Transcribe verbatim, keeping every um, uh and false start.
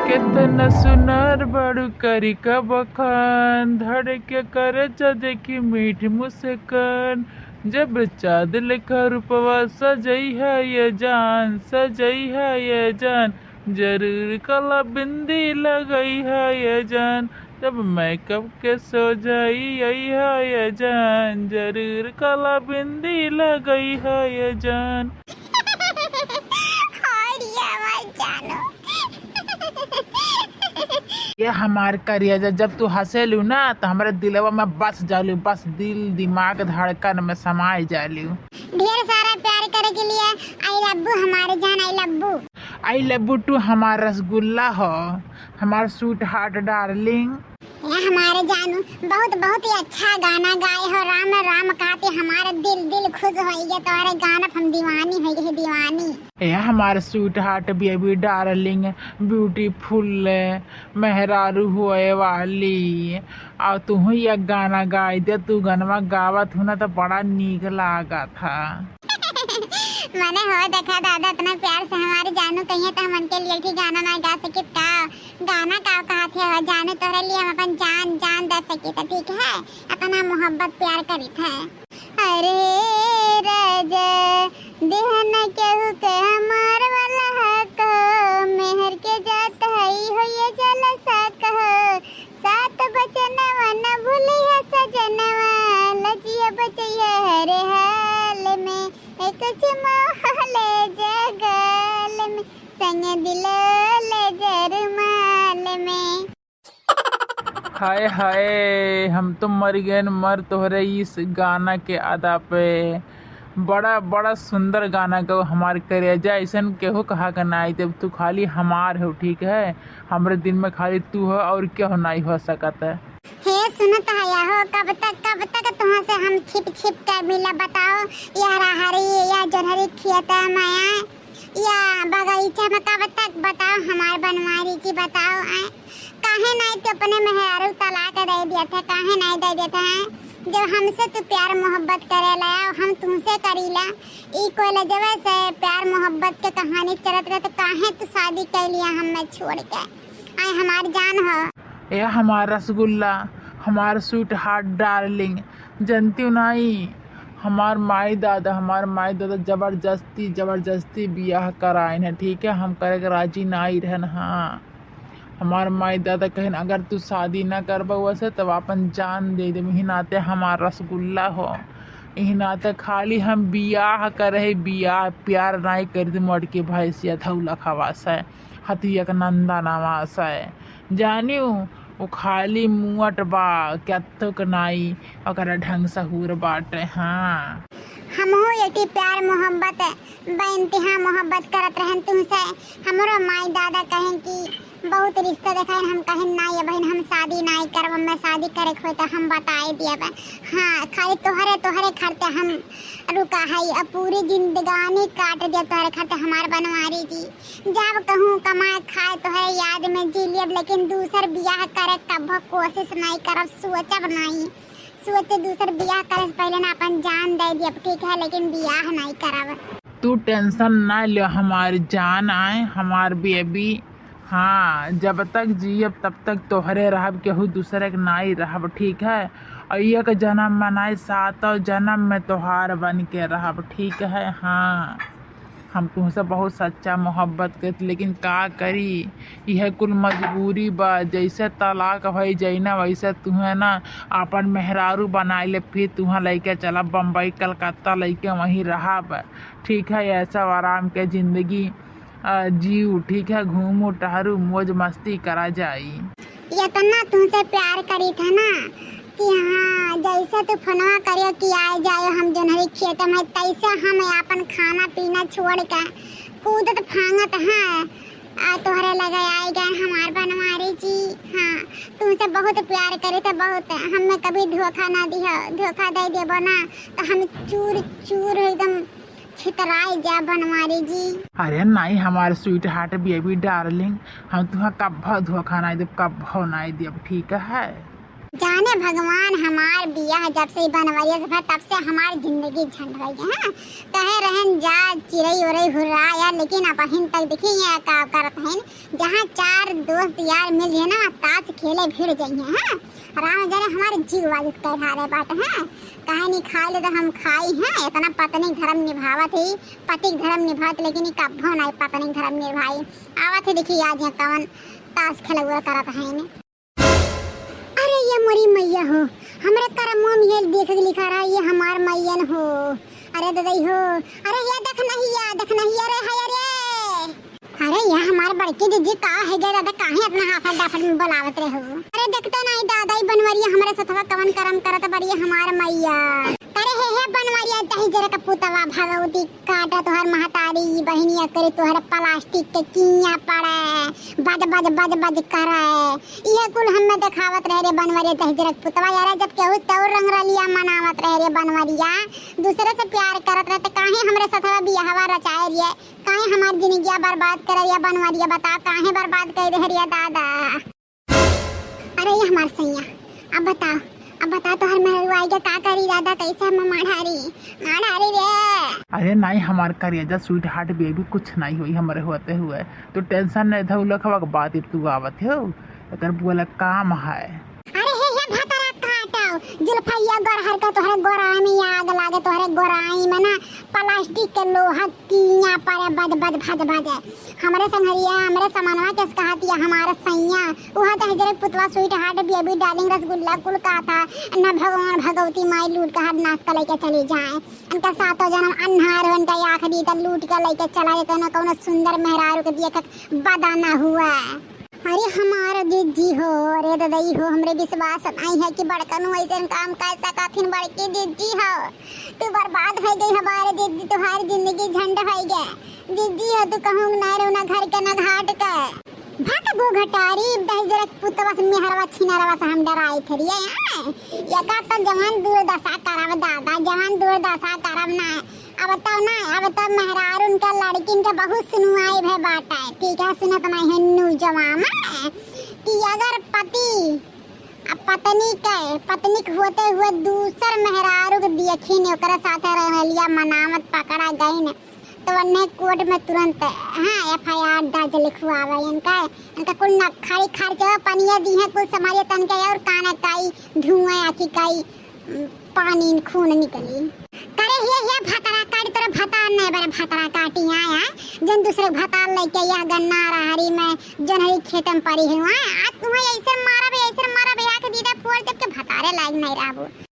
केतना सुनार बाड़ू करी का बखान, धड़के करजा देखी मीठ मुस्कान। जब चाँद लेखा रूपवा सजइहा ये जान, सजइहा ये जान, जरूर काला बिंदी लगइहा ये जान। जब मेकअप के सोझाई अइहा ये जान, जरूर काला बिंदी लगइहा ये जान। हाय रे हमार जानो। ये हमार करेजा, जब तू हँसेलू ना, तो हमरे दिलवा में बस जालू, बस दिल, दिमाग, धड़कन में समाय जालू। ढेर सारा प्यार करे के लिए I love you हमारे जान, I love you। I love you too हमार रसगुल्ला हो, हमार sweetheart darling। ए हमारे जानू, बहुत, बहुत ही अच्छा गाना गाए हो। राम, राम कहते हमारे दिल, दिल खुश होइ गए। तोहरे गाना पे हम दीवानी होइ गए, दीवानी। ए हमार sweetheart baby darling, beautiful मेहरारू होए वाली, आ तुहू एक गाना गाइ दे। तू गनवा गावत हू ना, तो बड़ा नीक लागत ह। मने हो, देखा दादा, इतना प्यार से हमारी जानू कहिए, तो हम उनके लिए एक गाना ना गा सकित का? गाना का कहत है हो जानू, तोहरे लिए हम अपन जान, जान दे सकित, ठीक है? इतना मोहब्बत प्यार करित है। अरे राजा, देह न केहू के हमार वाला हक हो, मेहर के जात हई हो ये जलसा कहो, सात बचनवा न भूलिहा सजनवा, लजिया बचैया हर हाल में, एक चुमा ले जगल में, संग दिलो ले जरमाल में। हाय हाय, हम तो मर गए मर तोहरे इस गाना के अदा पे। बड़ा, बड़ा सुंदर गाना गो हमार करेजा, ऐसन केहू कहा के नाई देब, तू खाली हमार हो, ठीक है? हमरे दिल में खाली तू हो और केहू नाई हो सकत है। हे सुनत हया हो, कब तक, कब तक तुहाँ से हम छिप छिप के मिला बताओ? या रहरी, या जोन्हरी खेत में आए, या बगीचा में कब तक बताओ हमार बनवारी जी, बताओ आए। काहे नाई तू अपने मेहरारू तलाक दे दिया था, काहे नाई दे दिया था, हैं? जब हमसे तू प्यार मोहब्बत करेला, हम तुमसे करीला, ई कॉलेजवे से प्यार मोहब्बत के कहानी चलत रहे, तो काहे तू शादी कर लिया हमें छोड़ के? आए हमार जान हो। ए हमार रसगुल्ला, हमार sweetheart darling, जनती नाई, हमार माई दादा, हमार माई दादा जबरदस्ती, जबरदस्ती बियाह कराइन है, ठीक है? हम करे के राजी नाई रहन, हाँ। हमार माई दादा कहन, "अगर तू शादी ना करबा वैसे, तब आपन जान दे देब।" इही नाते हमार रसगुल्ला हो, इही नाते खाली हम बियाह करे, बियाह प्यार नाई कर दे, मटके भैंसिया धौला खवास है, हथिया के नंदा नवास है। जानियो, वो खाली मुअट बा, क्या तो के नाई, ओकरा ढंग सहूर बाटे। हाँ। हमहू एटी प्यार मोहब्बत, बेइंतहा मोहब्बत करत रहन तुमसे। हमरो माई दादा कहें कि बहुत रिश्ता देखाइन, हम कहें, "नाई बहिन, हम शादी नाई करब, हमें शादी करे के होई तो हम बताए दियब।" हाँ, खाली तोहरे, तोहरे खरते हम रुका है, अब पूरी जिंदगानी काट दिया तोहरे खरते हमार बनवारी जी। जब कहूँ कमाए खाए तोहरे याद में जी लियब, लेकिन दूसर बियाह करे कब कोशिश नाई करब, सोचब नाई। सोचे दूसर बियाह करे से पहले ना अपन जान दे दियब, ठीक है, लेकिन बियाह नाई करब। तू tension ना ले हमार जान, आए हमार baby। हाँ, जब तक जियब तब तक तोहरे रहब, केहू दूसरे के नाई रहब, ठीक है? और एक जन्म में नाई, सातों जन्म में तोहार बन के रहब, ठीक है? हाँ, हम तुमसे बहुत सच्चा मोहब्बत करत, लेकिन का करी, यह कुल मजबूरी बा। जैसे तलाक भई जाई ना, वैसे तुहें ना आपन मेहरारू बनाए ले, फिर तुहें लइके चलब बम्बई, कलकत्ता लइके वहीं रहब, ठीक है? ऐसा आराम के जिंदगी, अ, जीऊ, ठीक है? घूमू, टहरू, मौज मस्ती करा जाई। इतना तुमसे प्यार करी था ना कि हाँ, जैसे तू फोनवा करियो कि आए जाए हम जोन्हरी खेत में, तैसे हम आपन खाना पीना छोड़ के कूदत फांगत हैं, आ तोहरे लगे आए गए हमार बनवारी जी। हाँ, तुमसे बहुत प्यार करे थे, बहुत। हमें कभी धोखा ना दियो, धोखा दे देबो ना तो हम चूर चूर एकदम छितराए जा बनवारी जी। अरे नाई, हमार sweetheart baby darling, हम तुहा कब्बो धोखा नाई देब, कब्बो नाई देब, ठीक है? जाने भगवान हमार बियाह जब से ई बनवरिया से भा, तब से हमार जिंदगी झंड होइ गई है। कहे रहन जा चिरई उरई हुर्रा यार, लेकिन अब हिन तक देखी ये का करत हैं, जहाँ चार दोस्त यार मिल जाए ना, ताश खेले भिड़ जाइए, हाँ। राम जाने हमारे जीव वाजित कह रहे बाटे, हाँ। काहे नहीं खाए ले तो हम खाई, हाँ। इतना पत्नी धर्म निभावत ही, पति के धर्म निभावत, लेकिन ई कब्बो नहीं पत्नी के धर्म निभाई। आवत ही देखी आज यहाँ कवन ताश खेलौआ करत है इन्हें। अरे ये मोरी मैया हो, हमरे करमवा में ये देख के लिखा रहा, ये हमार मैयन हो। अरे ददई हो, अरे ये देख नहीं, ये देख नहीं, अरे है, अरे। अरे ये हमार बड़की दीदी का है गे दादा, काहे इतना हाफड़ डाफड़ में बोलावत रहे हो? अरे देखते नहीं दादा, ई बनवरिया हमरे सथवा कवन करम करत बड़ी हमार मैया। अरे हे, हे बनवरिया, दहिजरा का पुतवा भगवती काटा तोहर महतारी, बहिनिया करे तोहर प्लास्टिक के किया पड़े, बज, बज, बज, बज करे। इहे कुल हमें देखावत रहे रे बनवरिया दहिजरा के पुतवा। यार जब केहू तौर रंगरलिया मनावत रहे रे बनवरिया, दूसरे से प्यार करत रहे, तो काहे हमरे सथवा बियाहवा रचाए रिये? काहे हमार जिंदगिया बर्बाद करे रिया बनवरिया? बताओ, काहे बर्बाद कर दे रिया दादा? अरे ये हमार सैया, अब बताओ, अब बताओ, तोहर मेहरुआ के का करी दादा, कैसे हम माढ़ारी, माढ़ारी रे। अरे नहीं, हमार करेजा sweetheart baby, कुछ नहीं होई हमरे होते हुए। तो tension नहीं था, उलखवा के बात तू आवत हो, एकर बोला काम है। अरे हे, हे भतरा काटो, जुल्फैया गोरहर का तोहरे गोराई में आग लागे, तोहरे गोराई में ना प्लास्टिक के लोहा किया पड़े, बज, बज, भज, भज। हमरे संघरिया, हमरे समनवा के कहतिया हमार सैया, उहा दहिजरा के पुतवा sweetheart baby darling रसगुल्ला कुल कहा था, न भगवान भगवती माई लूट के हाथ नाक तले के चली जाए। इनका सातों जन्म अन्हार हो, इनका आखिरी त लूट के लेके चला गए, कौनो, कौनो सुंदर मेहरारू के देख के बदा ना हुआ। अरे हमार जिज्जी हो, अरे ददई हो, हमरे विश्वास नहीं है कि बड़कनू ऐसन काम कर सकथिन। बड़की जिज्जी हो, तू बर्बाद हो गई हमारे जिज्जी, तुम्हारी जिंदगी झंड हो गए। जिज्जी हो, तू कहूँ ना रहो, ना घर के, ना घाट के। भक गो घटारी, दहिजरा के पुतवा से, मेहरवा छिनरवा से हम डराई थे रिये, हाँ? ये का तो जवान दुर्दशा करब दादा, जवान दुर्दशा करब ना। अब तो ना, अब तो मेहरारून के, लड़किन के बहुत सुनवाई भे बाटे। ठीक है, सुनत नहीं है नौजवान कि अगर पति आ पत्नी के, पत्नी के होते हुए दूसर मेहरारू के देखिन, ओकरे साथे रहलिया मनावत पकड़ा गइन, तो वन्ने कोर्ट में तुरंत, हाँ, F I R दर्ज लिखवावे इनका। इनका कुल न खाली खर्चवा पनिया दी है, कुल समारिया तन के और काना काई धुआं आखी काई पानी खून निकली। करे हे, हे भतरा काटी, तोरे भतार नहीं बरे भतरा काटी आया, जन दूसरे भतार लेके यह गन्ना रहरी में जनरी खेत में पड़ी है। आज तुम्हें ऐसे मारब, ऐसे मारब, आके दीदा फोड़ देब के भतारे लायक नहीं रहबो।